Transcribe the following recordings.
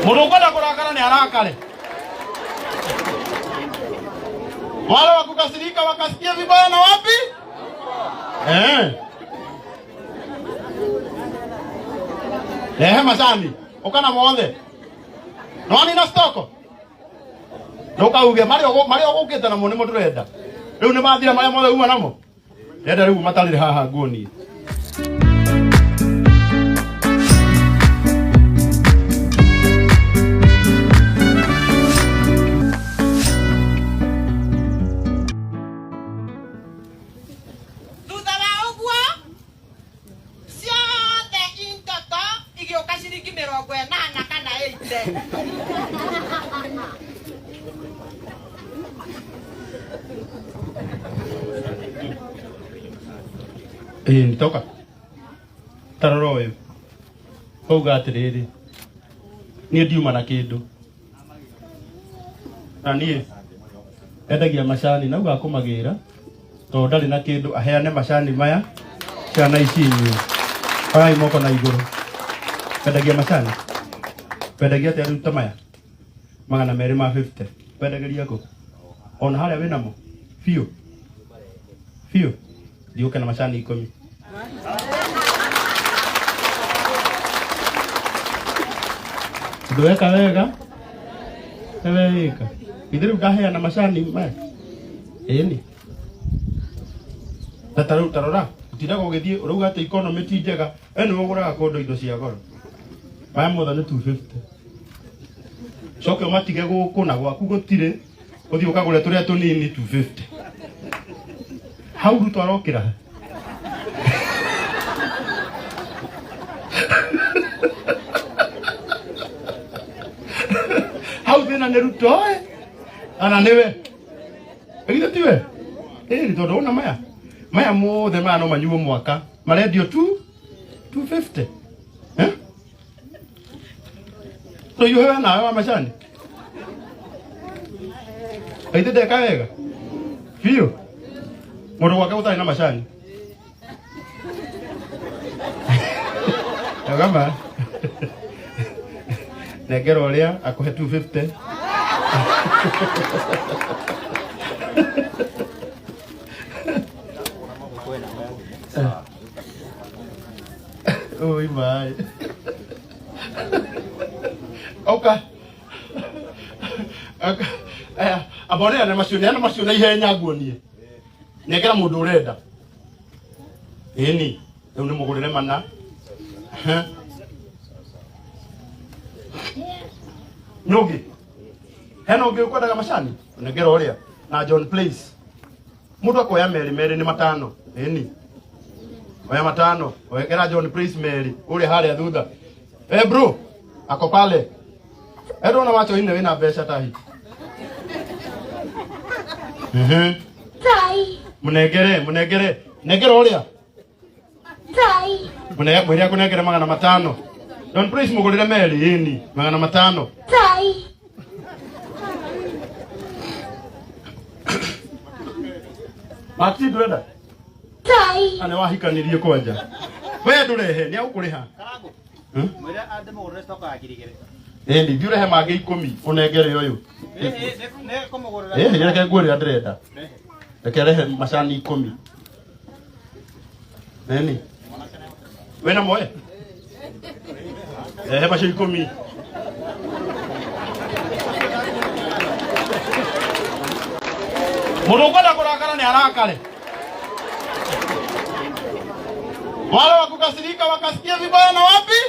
Mũndũ ũkwenda kũrakara nĩ arakare. Wale wa kukasirika wakasikia vibaya na wapi? Eh. Rehe macani, ũka na mothe. Nĩwanina stoko? Ndũkauge marĩa ũgũkĩte namo nĩmo tũrenda. Rĩu nĩ mathira marĩa mothe uma namo. Ndĩrenda rĩu matarĩre haha nguonie. Thutha wa ũguo ciothe intoto igĩũka ciringi 80 kana 80. Ĩĩ nitoka. Ta rora ũyũ. Auga atĩrĩrĩ, niĩ ndiuma na kĩndũ. Na niĩ endagia macani na auga akũmagĩra tondũ ndarĩ na kĩndũ aheane macani maya ciana ici inyue. Oyai moko na igũrũ. Wendagia macani? Wendagia atĩa rĩu ta maya? 250. Wendagĩria kũ? Ona harĩa wĩnamo? Biũ? Biũ? Thiĩ ũke na macani 10. Ũndũ weka wega nĩwe wĩka. Githĩ rĩu ndaheana macani maya? Ĩni. Na ta rĩu ta rora, ũtindaga ũgĩthiĩ ũrauga atĩ economy ti njega, we nĩwe ũgũraga kũndũ indo cia goro. Maya mothe nĩ 250. Coke ũmatige gũkũ na gwaku gũtirĩ, ũthiĩ ũkagũre tũrĩa tũnini 250. Hau Ruto arokĩra. Hau thĩna nĩ Ruto ĩ, kana nĩwe? Githĩ tiwe? Ĩĩ tondũ wona maya maya mothe maya no manyuo mwaka marendio tu 250. Eh? Tũhiũhe we nawe wa macani. Kaithe ndeka wega biũ mũndũ gwake gũtarĩ na macani. Gama nengera ũrĩa akũhe 250. Oi mai. Oka. Aya, amba ũneane macio, neana macio na ihenya nguonie. Nengera mũndũ ũrenda. Ĩni, rĩu nĩ mũgũrĩre mana. Ehe. Nyũngĩ. Hena ũngĩ ũkwendaga macani? Nengera ũrĩa. Na John Place. Mũndũ akoya merĩ merĩ nĩ matano. Ĩni. Oya matano. Wekera John Place merĩ. Ũrĩa harĩa thutha. Eh bro, ako pale. Eh ndona wacho ine wĩna mbeca tahi. Mhm. Mũnengere, mũnengere. Nengera ũrĩa. Mwĩre akũnengere 500. John Place mũgũrĩre merĩ ĩni 500. Mati ndwenda? Na nĩ wahikanirie kwanja. We ndũrehe, nĩ agũkũrĩha. Hmm? Mwĩre andĩmũgũrĩre stock ya 2000. Ĩni, thiĩ ũrehe mangĩ 10 ũnengere ũyũ. Nĩ kũmũgũrĩra. Ĩĩ, reke nguo ĩrĩa ndĩrenda. Reke rehe macani 10. Nini? Wĩna moe? Rehe macio 10. Mũndũ ũkwenda kũrakara nĩ arakare. Wale wa kukasirika wakasikia vibaya na wapi?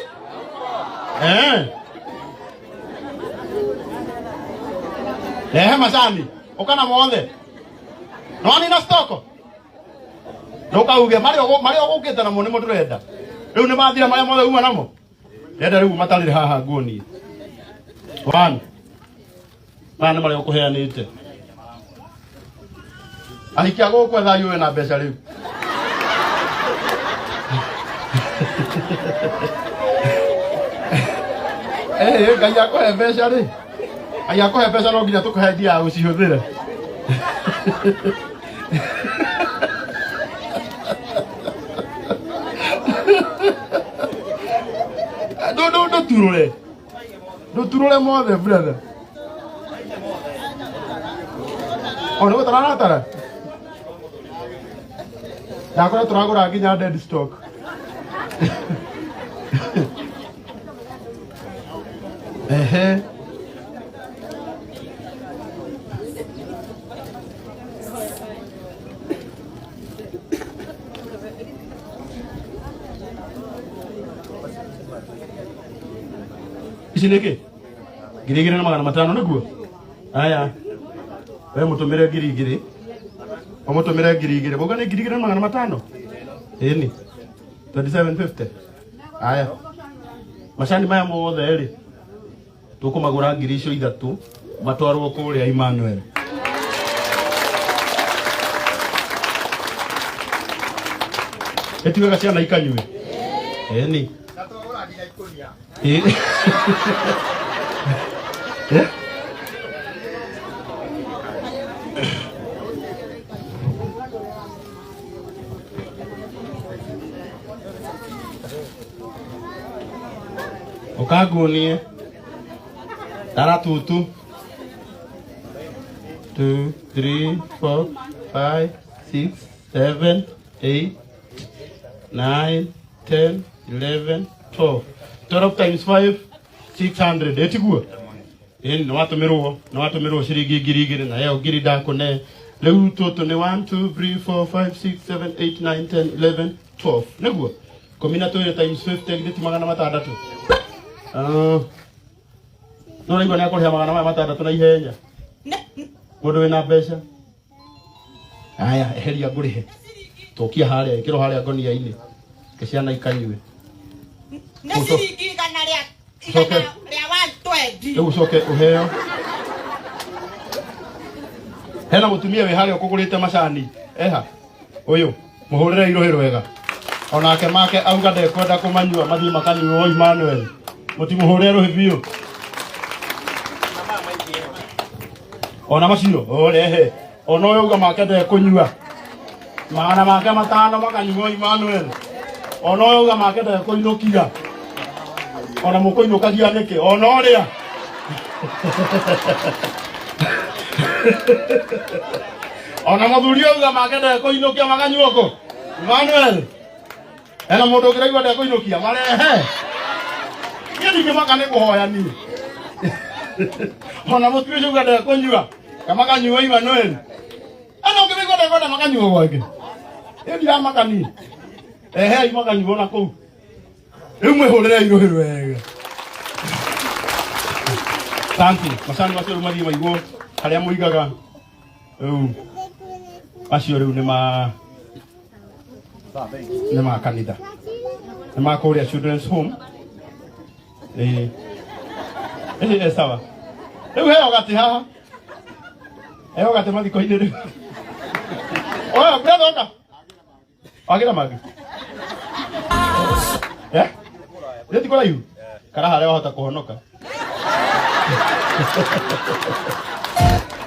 Eh. Rehe macani, ũka na mothe. Nĩwanina stoko? Ndũkauge marĩa ũgũkĩte namo nĩmo tũrenda. Rĩu nĩ mathira marĩa mothe uma namo. Ndĩrenda rĩu matarĩre haha nguonie. One. Maya nĩ marĩa ũkũheanĩte. Ahiki a gũkũ ethai ũyũ na mbeca rĩu. Eh, Ngai akũhe mbeca rĩ. Ngai akũhe mbeca no nginya tũkũhe idea ya gũcihũthĩra. Ndũturũre. Ndũturũre mothe brother. O nĩ gũtara aratara. Ndakora tũragũra nginya dead stock. Ehe. Ici nĩ kĩ? 2500 nĩguo? Aya. We mũtũmĩre 2000. Ũmũtũmĩre 2000. Bauga nĩ 2500? Ĩni. 2750. Aya. Macani maya mothe rĩ tũkũmagũra ngiri icio ithatũ matwarwo kũrĩa Emmanuel. Ĩti wega ciana ikanyue. Ĩni. Na twagũra nginya ikũnia. Ĩ. Eh? Ũkanguonie. Tara tutu. 2, 3, 4, 5, 6, 7, 8, 9, 10, 11, 12. 12 times 5, 600. Etiguo? Ĩni nĩ watũmĩrwo ciringi 2000 na ĩyo ngiri ndakũne. Rĩu tũtũ nĩ 1, 2, 3, 4, 5, 6, 7, 8, 9, 10, 11, 12. Nĩguo? 12 times 50 githĩ ti 600. No ũraigua nĩ akũrĩha magana maya matandatũ na ihenya. Mũndũ wĩna mbeca. Aya, eheria ngũrĩhe. Tũkia harĩa, ĩkĩrwo harĩa ngonia-inĩ. Ke ciana ikanyue. Nĩ ciringi igana rĩa igana rĩa 120. Rĩu ũcoke ũheo. Hena mũtumia wĩ harĩa ũkũgũrĩte macani. Eha. Ũyũ, mũhũrĩre irũhĩ rwega. Onake make auga ndekwenda kũmanyua mathiĩ makanyuo Emmanuel. Mũtimũhũrĩre rũhĩ biũ. Ona macio, ũrehe. Ona ũyũ auga make ndekũnyua. 500 makanyuo Emmanuel. Ona ũyũ auga make ndekũinũkia. Ona mũkũinũkagia nĩkĩ? Ona ũrĩa. Ona mũthuri auga make ndekũinũkia makanyuo kũ? Emmanuel. Hena mũndũ ũngĩraigua ndekũinũkia marehe. Niĩ ndingĩmaka nĩ kũhoya niĩ. Ona mũtumia ũcio auga ndekũnyua kamakanyua Emmanuel. Ana ũngĩmĩigua ndekwenda makanyuo gwake. Niĩ ndiramaka niĩ. Ehei makanyuo na kũu. Rĩu mwĩhũrĩre irũhĩ rwega. Asante. Macani macio rĩu mathiĩ maigwo harĩa mũigaga. Rĩu macio rĩu nĩ ma nĩ ma kanitha. Nĩ ma kũrĩa children's home. Ĩĩ. Ĩĩ sawa. Rĩu heo gatĩ haha. Heo gatĩ mathiko-inĩ rĩu. Oya, brother oka. Wagĩra mangĩ. Eh? Nĩ ti kũraihu? Kara harĩa wahota kũhonoka.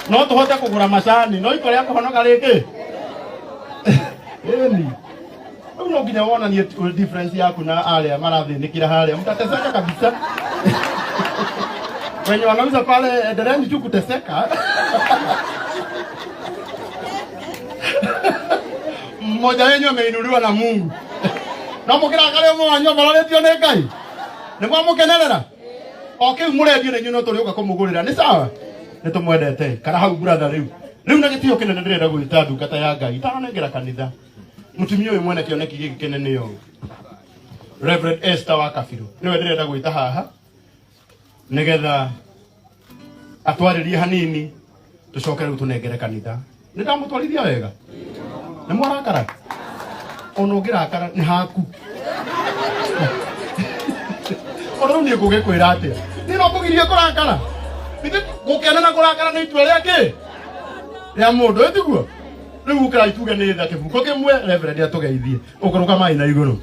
No tũhote kũgũra macani, no iko rĩa kũhonoka rĩngĩ. Ĩni. Rĩu no nginya wonanie difference yaku na arĩa marathĩnĩkĩra harĩa. Mtateseka kabisa. Wenye wanauza pale, endeleeni tu kuteseka. Mmoja wenyu ameinuliwa na Mungu. No mũkĩrakare ũmwe wanyu ambararĩtio nĩ Ngai. Nĩ mwamũkenerera? O kĩu mũrendio na inyuĩ no tũrĩũka kũmũgũrĩra. Nĩ sawa? Nĩ tũmwendete. Kara hau brother rĩu. Rĩu na gĩtĩo kĩnene ndĩrenda gwĩta ndungata ya Ngai. Itananengera kanitha. Mũtumia ũyũ mwene kĩoneki gĩkĩ kĩnene ũũ. Reverend Esther wa Kabiru. Nĩwe ndĩrenda gwĩta haha. Nĩgetha atwarĩrie hanini tũcoke rĩu tũnengere kanitha. Nĩ ndamũtwarithia wega? Nĩ mwarakara? Ona ũngĩrakara nĩ haku. Ona rĩu niĩ ngũgĩkwĩra atĩa? Niĩ no ngũgirie kũrakara. Githĩ gũkena na kũrakara nĩ itua rĩa kĩ? Rĩa mũndũ, ĩ tiguo? Rĩu ũkĩrai tuge nĩ tha kĩbungo kĩmwe Reverend atũgeithie. Ũkũrũka maĩ na igũrũ.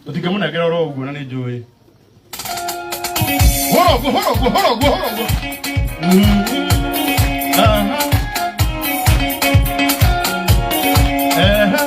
Tũtingĩmũnengera oro ũguo na nĩ njũĩ. Hũra ũguo, hũra ũguo, hũra ũguo, hũra ũguo. Aha. Ehe.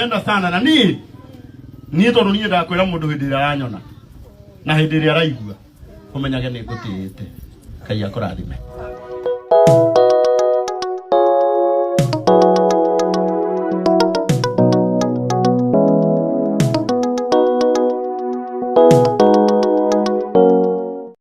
Nakupenda sana na niĩ niĩ tondũ niĩ ndakwĩra mũndũ hĩndĩ ĩrĩa aranyona na hĩndĩ ĩrĩa araigua ũmenyage nĩ ngũtĩĩte. Ngai akũrathime.